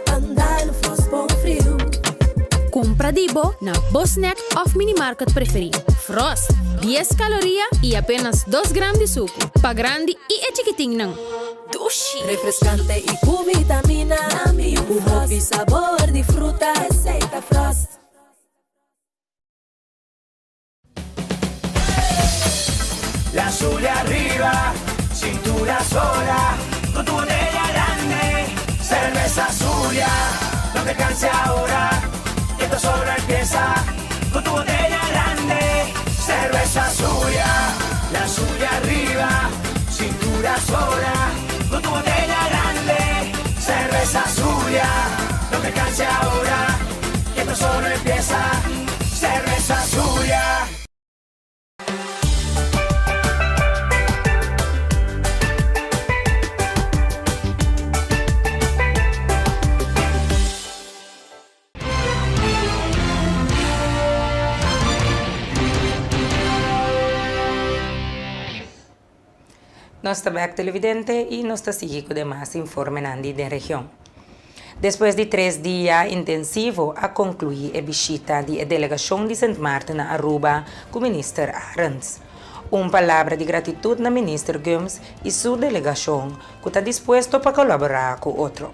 ban dal un Frost bon friu. Kumpra di bo na bo snack òf minimarket preferí. Frost, dies kaloria i apenas dos gram di suku. Pa grandi i e chikitinnan. Dushi! Refrescante y cu vitamina. Cu hopi sabor di fruta. Esey ta Frost. La Zulia arriba, cintura sola, con tu botella grande, cerveza Zulia, no te canses ahora, que esto solo empieza, con tu botella grande, cerveza Zulia, la Zulia arriba, cintura sola, con tu botella grande, cerveza Zulia, no te canses ahora, que esto solo empieza, cerveza Zulia. Nos ta bek televidente y nos ta sigui cu demas informenan di den region. Despues di tres dia intensivo a conclui e bishita di e delegacion di Sint Maarten na Aruba cu Minister Arends. Un palabra di gratitud na Minister Gumbs y su delegacion cu ta dispuesto pa colabora cu otro.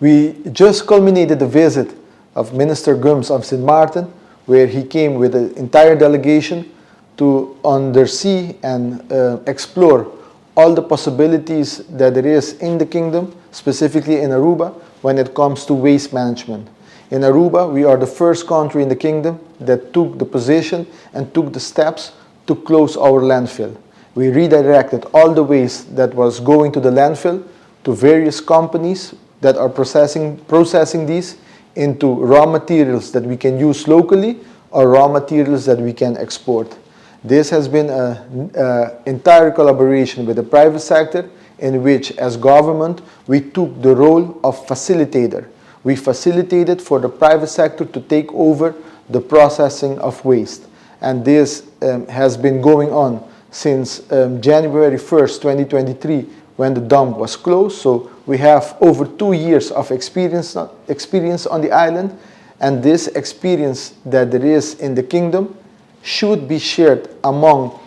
We just culminated the visit of Minister Gumbs of Sint Maarten where he came with the entire delegation to undersee and uh, explore all the possibilities that there is in the kingdom, specifically in Aruba, when it comes to waste management. In Aruba, we are the first country in the kingdom that took the position and took the steps to close our landfill. We redirected all the waste that was going to the landfill to various companies that are processing, processing these into raw materials that we can use locally or raw materials that we can export. This has been an entire collaboration with the private sector in which, as government, we took the role of facilitator. We facilitated for the private sector to take over the processing of waste. And this has been going on since January 1st, 2023, when the dump was closed. So we have over 2 years of experience on the island. And this experience that there is in the kingdom should be shared among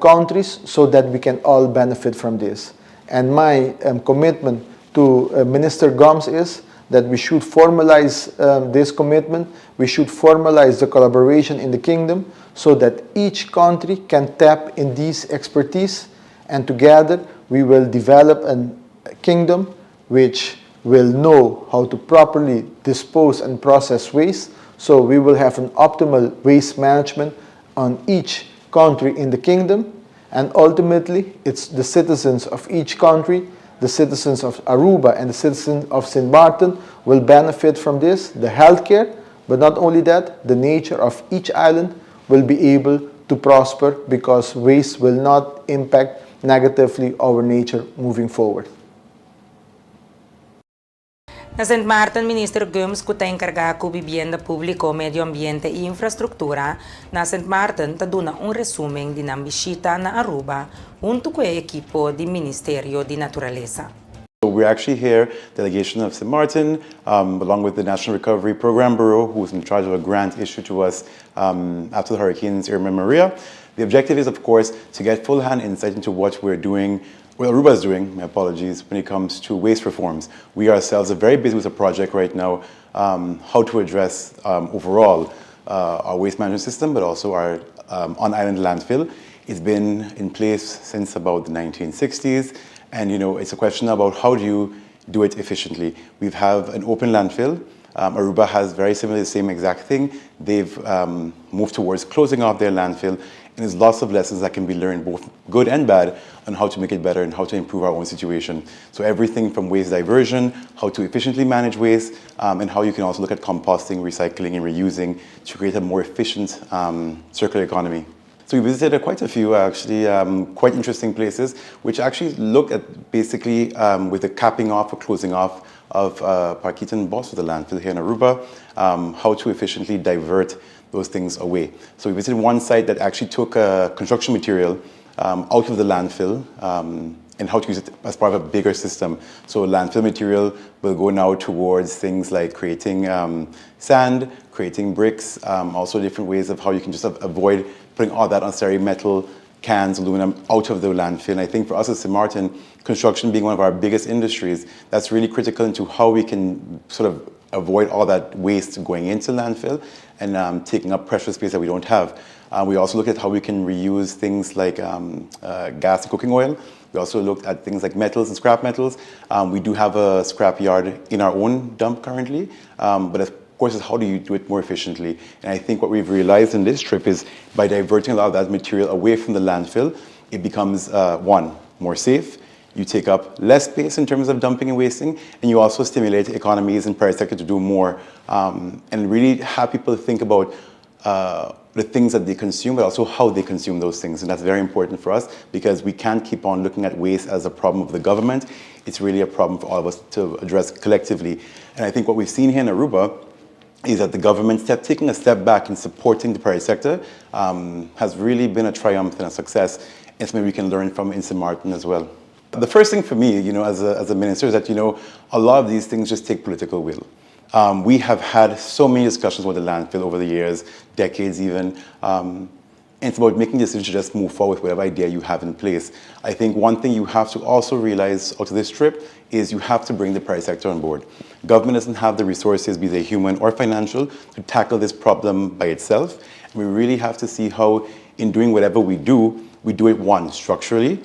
countries so that we can all benefit from this. And my commitment to Minister Gumbs is that we should formalize this commitment, we should formalize the collaboration in the kingdom so that each country can tap in this expertise, and together we will develop a kingdom which will know how to properly dispose and process waste, so we will have an optimal waste management on each country in the kingdom. And ultimately, it's the citizens of each country, the citizens of Aruba and the citizens of St. Martin, will benefit from this, the healthcare, but not only that, the nature of each island will be able to prosper because waste will not impact negatively our nature moving forward. Na St. Maarten, Minister Gumbs, ku ta enkargá ku Bibienda Públiko, Medio Ambiente i Infrastruktura, na St. Maarten ta duna un resúmen di nan bishita na Aruba, huntu ku e ekipo di Ministerio di Naturalesa. So we're actually here, delegation of St. Martin, along with the National Recovery Program Bureau, who was in charge of a grant issued to us after the hurricanes Irma and Maria. The objective is, of course, to get full hand insight into what we're doing, what Aruba is doing, my apologies, when it comes to waste reforms. We ourselves are very busy with a project right now, how to address overall our waste management system, but also our on-island landfill. It's been in place since about the 1960s. And it's a question about how do you do it efficiently. We have an open landfill. Aruba has very similar, the same exact thing. They've moved towards closing off their landfill. And there's lots of lessons that can be learned, both good and bad, on how to make it better and how to improve our own situation. So everything from waste diversion, how to efficiently manage waste, and how you can also look at composting, recycling, and reusing to create a more efficient circular economy. So we visited quite a few, actually quite interesting places, which actually look at basically with the capping off or closing off of Parkietenbos, the landfill here in Aruba, how to efficiently divert those things away. So we visited one site that actually took construction material out of the landfill and how to use it as part of a bigger system. So landfill material will go now towards things like creating sand, creating bricks, also different ways of how you can just avoid putting all that unnecessary metal, cans, aluminum out of the landfill. And I think for us at St. Martin, construction being one of our biggest industries, that's really critical into how we can sort of avoid all that waste going into landfill and taking up precious space that we don't have. We also look at how we can reuse things like gas and cooking oil. We also looked at things like metals and scrap metals. We do have a scrap yard in our own dump currently, but of course, is how do you do it more efficiently? And I think what we've realized in this trip is by diverting a lot of that material away from the landfill, it becomes, one, more safe. You take up less space in terms of dumping and wasting, and you also stimulate economies and private sector to do more and really have people think about the things that they consume, but also how they consume those things. And that's very important for us because we can't keep on looking at waste as a problem of the government. It's really a problem for all of us to address collectively. And I think what we've seen here in Aruba is that the government taking a step back in supporting the private sector has really been a triumph and a success. And something we can learn from in St. Martin as well. The first thing for me, as a minister is that a lot of these things just take political will. We have had so many discussions with the landfill over the years, decades even. And it's about making decisions to just move forward with whatever idea you have in place. I think one thing you have to also realize out of this trip is you have to bring the private sector on board. Government doesn't have the resources, be they human or financial, to tackle this problem by itself. And we really have to see how, in doing whatever we do it, one, structurally.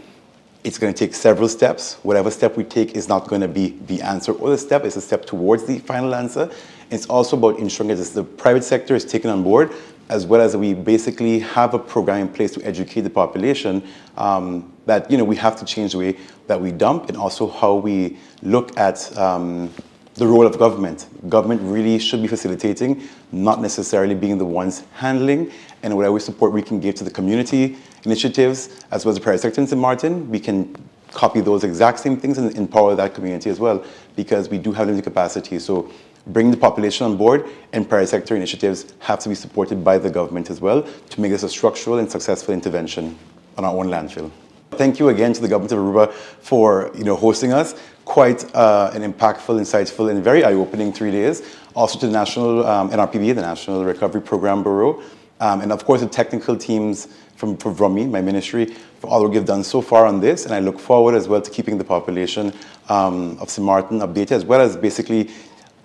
It's going to take several steps. Whatever step we take is not going to be the answer or the step. It's a step towards the final answer. It's also about ensuring that the private sector is taken on board. as well as we basically have a program in place to educate the population um, that you know we have to change the way that we dump and also how we look at um, the role of government. Government really should be facilitating, not necessarily being the ones handling. And whatever support we can give to the community initiatives, as well as the private sector in St. Martin, we can copy those exact same things and empower that community as well, because we do have limited capacity. So bring the population on board and private sector initiatives have to be supported by the government as well to make this a structural and successful intervention on our own landfill. Thank you again to the government of Aruba for you know, hosting us. Quite uh, an impactful, insightful, and very eye-opening three days. Also to the National um, NRPB, the National Recovery Program Bureau, um, and of course the technical teams from, from VROMI, my ministry, for all the work you've done so far on this. And I look forward as well to keeping the population um, of St. Martin updated, as well as basically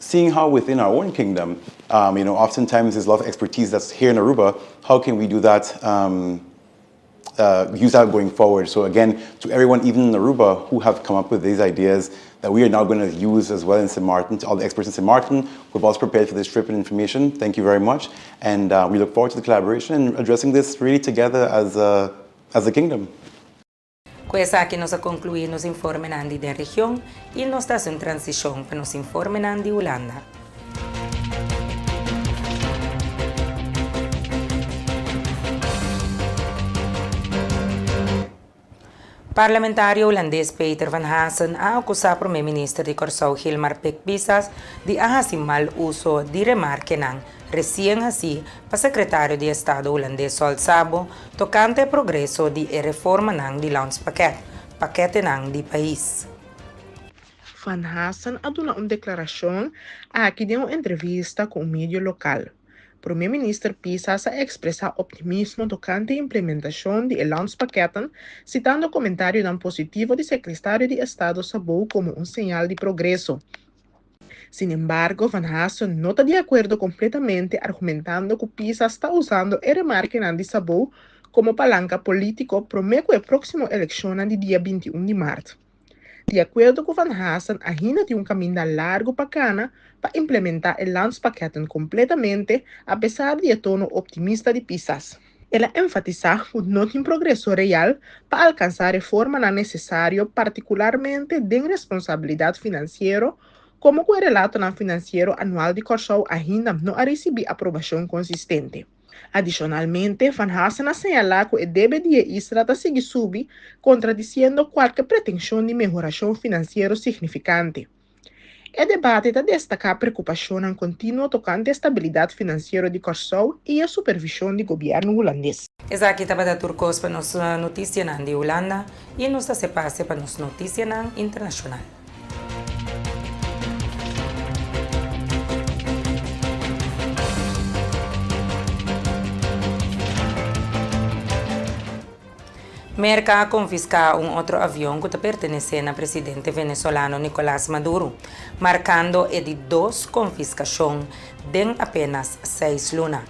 seeing how within our own kingdom, um, you know, oftentimes there's a lot of expertise that's here in Aruba. How can we do that? Um, uh, use that going forward. So again, to everyone, even in Aruba, who have come up with these ideas that we are now going to use as well in St. Martin, to all the experts in St. Martin who have also prepared for this trip and information, thank you very much. And uh, we look forward to the collaboration and addressing this really together as a, as a kingdom. Ku esaki nos a konkluí nos informenan di den region i nos ta hasi un transishon pa nos informenan di Hulanda. Parlamentario hulandes Peter van Hassen a akusá Promé Minister di Kòrsou Gilmar Pik Pisas di a hasi mal uso di remarkenan resien hasí pa Sekretario di Estado hulandes Sol Sabo tokante e progreso di e reformanan di Landspakket, paketenan di pais. Van Hassen a duna un deklarashon aki den un entrevista ku un medio lokal. Prome Minister Pisas a ekspresá optimismo tokante implementashon di e Landspakketten, sitando komentarionan positivo di Sekretario di Estado Sabou komo un señal di progreso. Sin embargo, Van Hassen no ta di akuerdo kompletamente argumentando ku Pisas ta usando e remarkenan di Sabou komo palanka polítiko promé ku e próksimo elekshonnan di dia 21 di mart. Di akuerdo ku Van Hassen ainda tin un kaminda largu pa kana pa implementá e landspakketten kompletamente apesar di e tono optimista di Pisas. El a enfatisá ku no tin progreso real pa alkansá reformanan nesesario partikularmente den responsabilidat finansiero komo ku e relatonan finansiero anual di Kòrsou ainda no a risibí aprobashon konsistente. Adishonalmente, Van Hassen a señalá ku e debe di e isla ta sigui subi, kontradisiendo kualke pretenshon di mehorashon finansiero signifikante. E debate ta destaká preokupashonnan kontinuo tokante e stabilidat finansiero di Kòrsou i e supervishon di gobièrnu hulandes. Esaki tabata tur kos pa nos notisianan di Hulanda i nos ta sepase pa nos notisianan internashonal. Merka a konfiská un otro avion ku ta pertenesé na presidente venezolano Nicolás Maduro, markando e di dos konfiskashon den apenas seis luna.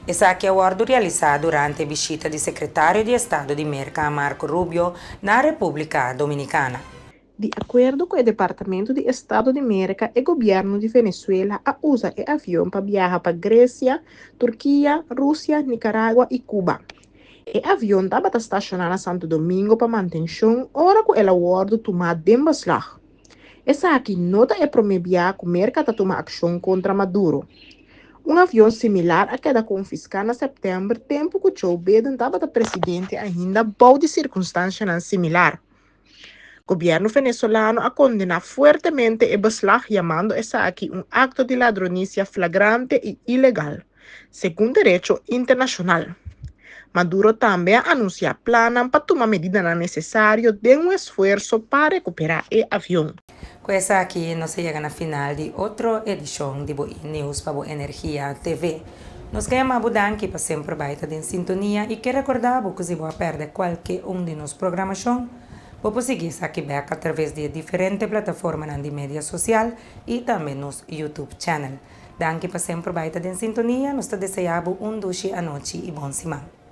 Esaki a wòrdu realisá durante e bishita di sekretario di Estado di Merka Marco Rubio na Repúblika Dominikana. Di akuerdo ku e Departamento di Estado di Merka e gobièrnu di Venezuela a usa e avion pa biaha pa Gresia, Turkia, Rusia, Nicaragua i Cuba. E avion tabata stashoná na Santo Domingo pa mantenshon ora ku el a wòrdu tumá den beslag. Esaki no ta e promé bia ku Merka ta tuma akshon kontra Maduro. Un avion similar a keda konfiská na sèptèmber tempu ku Joe Biden tabata presidente ainda bou di sirkunstanshanan similar. Gobièrnu venezolano a kondená fuertemente e beslag yamando esaki un akto di ladronisia flagrante i ilegal, segun derecho internashonal. Maduro tambe a anunsiá plannan pa tuma medidanan nesesario den un esfuerso pa rekuperá e avion. Ku esaki nos a yega na final di otro edishon di bo E-News pa bo Energia TV. Nos ke yama bo danki pa semper bai ta den sintonia i ke rekordá bo ku si bo a pèrdè kualke un di nos programashon, bo por sigui esaki bèk atraves di e diferente plataformanan di media sosial i tambe nos YouTube channel. Danki pa semper bai ta den sintonia, nos ta deseá bo un dushi anochi i bon siman.